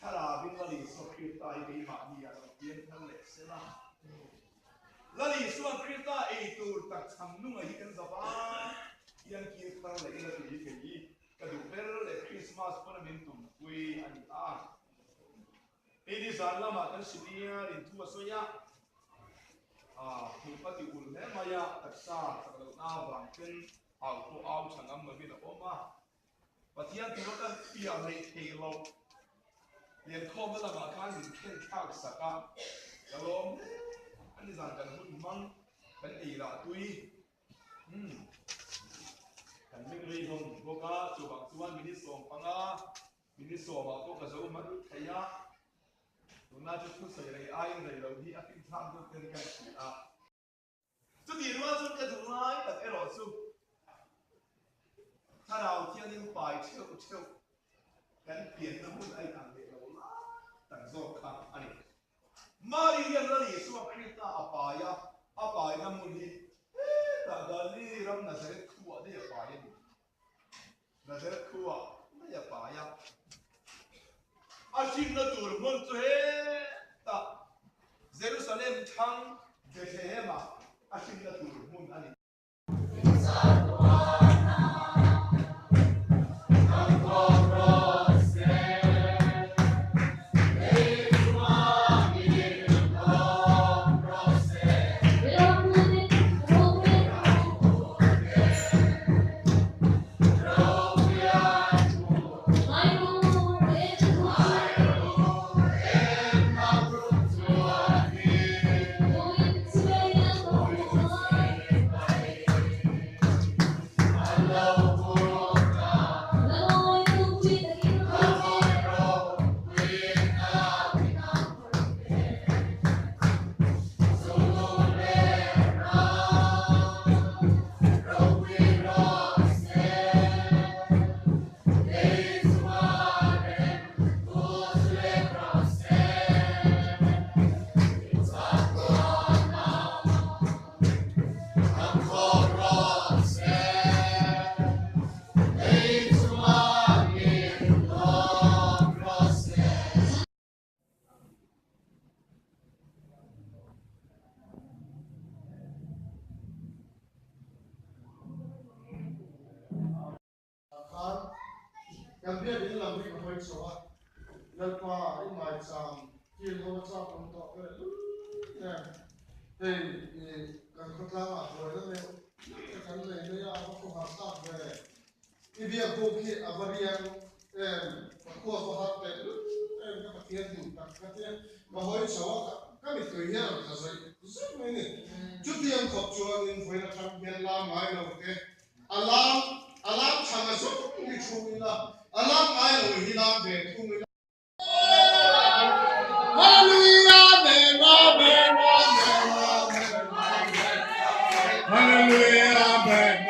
Thlarauin Lal Isua Krista hi keimahni a lo piang thar leh se la. Lal Isua'n Krista ei tur tak chhang nunga hi kan zava hian kir thar leh ila tih hi kei hi ka duh ber leh Krismas pawn a min tumpui a ni a. Hei ni zan lamah kan senior in thu a sawi a, hnuk a ti ulh hle mai a, taksa chak lohna avang ten au pawh au tha ngam lovin a awm a. Pathian tura kan piah leh thei lo liankhawmna lamah khan min khen thlak sak a, ka lawm hle a ni zan kan hun hmang kan ei lah tui umm kan meng rei hlawm bawk a, chuvang chuan minute 15 minute sawmah pawh ka zo hman thei a, tuna chu thusawi rei aiin rei lo hi a finthlak deuh ten ka hria a. Chutih rual chuan ka duh ngai tak erawh chu Thlarau Thianghlim pai theuh theuh kan pianna hmun a inang leh lo lai tak zawk kha a ni. Mari hian Lal Isua Krista a pai a, a paina hmun hi hetah Galili ram Nazareth khuah daih a pai a ni. Nazareth khuah daih a pai a. A hrinna tur hmun chu hetah Jerusalem thlang Bethlehem-ah a hrinna tur hmun a ni. Khan kan biak in lam hi ka hawi chho a, Lalpa i ngaichang kil ho a chak awm tawh ve lul nen hei i kan khawtlangah buaina neuh neuh te kan nei mai a, a va khawhar thlak ve. I biak buk hi a va riang Em, ka khua va har teh lul em ka Pathian duh tak ka tia, ka hawi chho a, ka mittui hian a rawn tla zawih zawih mai a ni. Chutiang khawp chuanin vawiin atang hian lam ngai lo te, a lam, a lam chhang a zawng hi thu ila, a lam ngai lo hi lam ve thung ila. Hallelujah, Amen, Amen, Amen, Amen, Amen. Hallelujah, Amen, Amen, Amen, Hallelujah, Amen,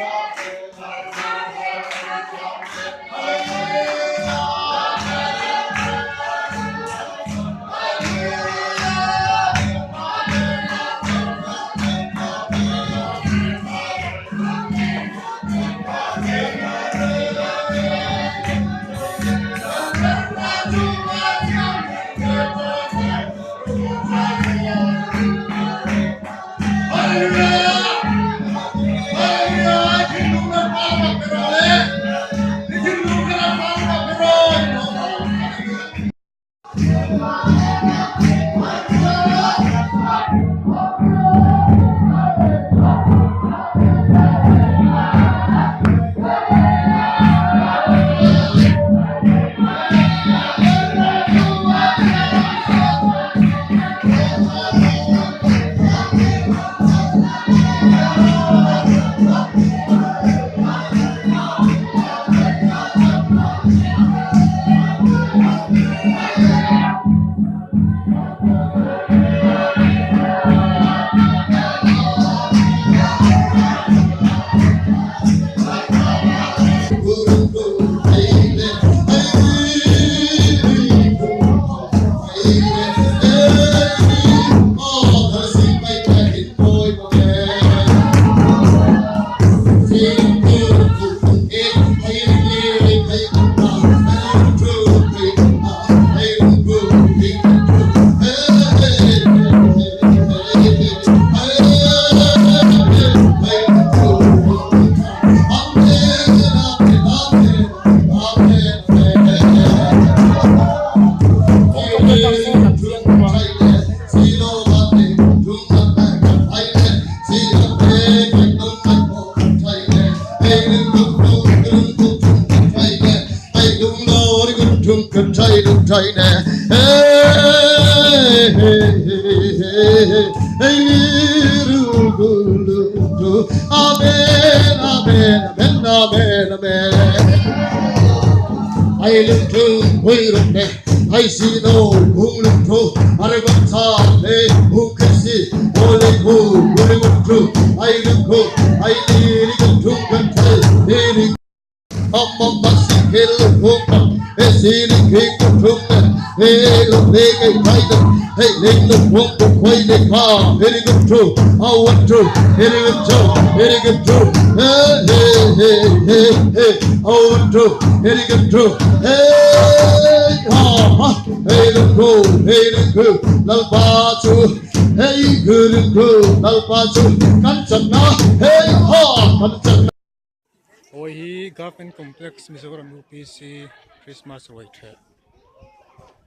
Hawi hi Government Complex Mizoram UPC Christmas ruai theh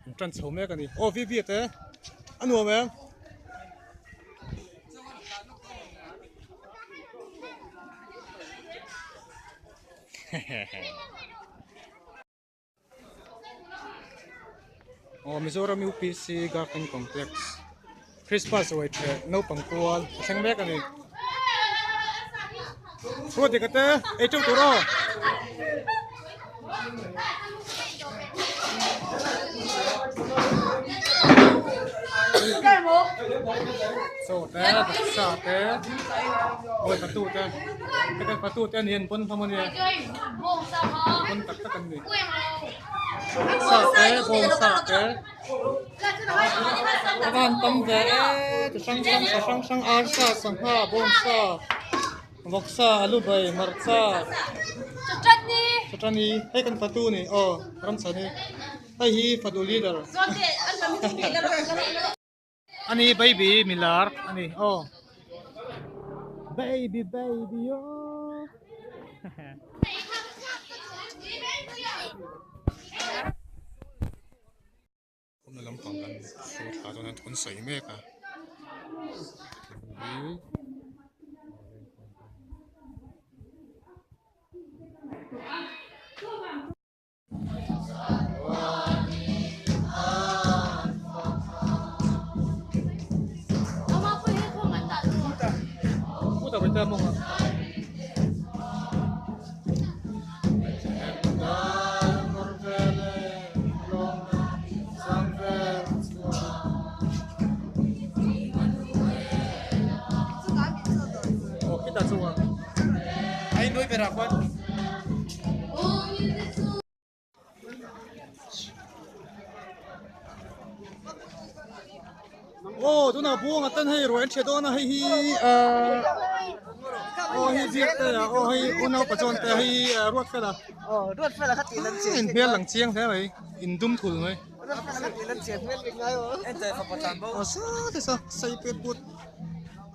an tan chho mek a ni. Aw VV te a nuam em? Aw Mizoram UPC Garden Complex Christmas ruai theh naupang kual a thleng mek a ni. Ruat dika te ei teuh tur aw. Chaw te taksa te awi fatu te heta fatu te ani an pawn hlawm ania pawn tak tak an ni sa te bawng sa te a van tam ve e chi hrang hrang sa hrang hrang arsa sangha bawng sa vawksa alu bai hmarcha chutani hei kan fatu ni aw ramchhani hei hi fatu leader Ani baby milar ani aw baby baby aw Awmna lampang kan hru thla dawn a an sawi mek a. te a mawngah. Aw tunah buang atan hei ruai an ṭhiah dawn a hei hi ahh aw hei biak te a aw hei unau pachuan te hei ruat fela in hmel lang chiang hle mai in dum thul mai aw sa te sa sei pet put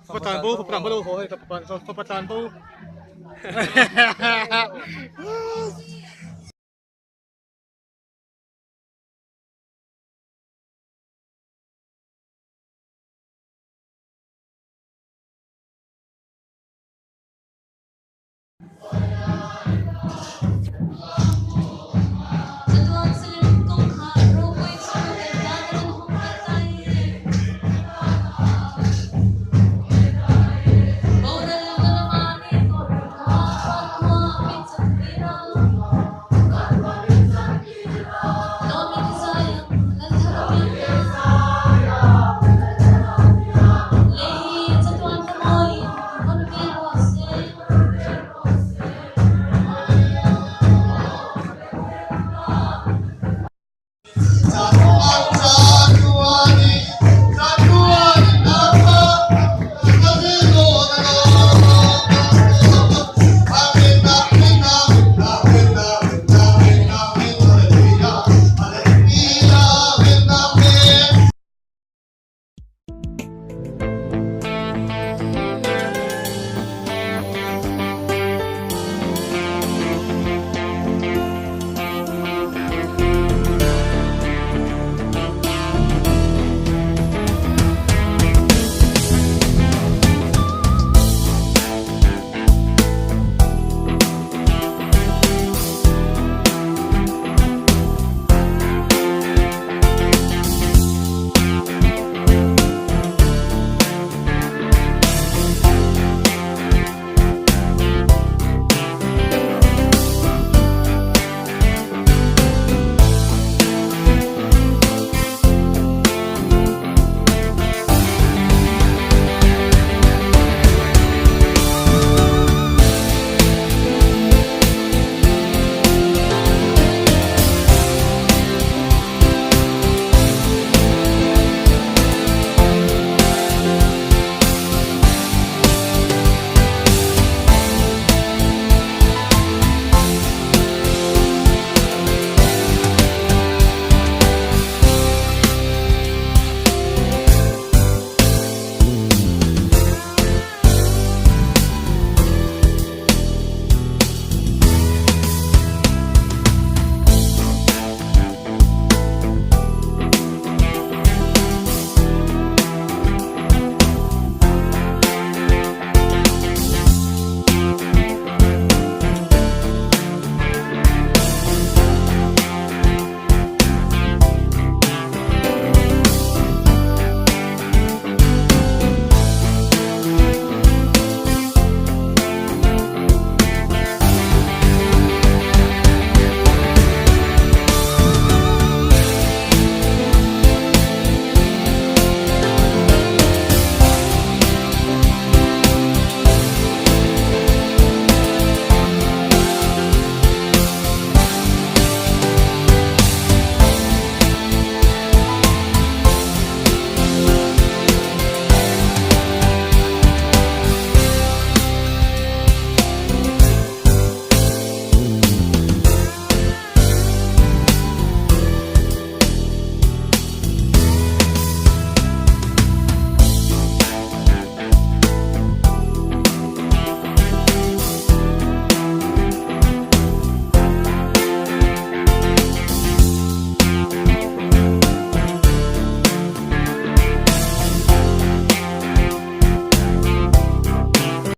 fapa tlan bo fapa tlan bo lo haw hei fapa tlan bo.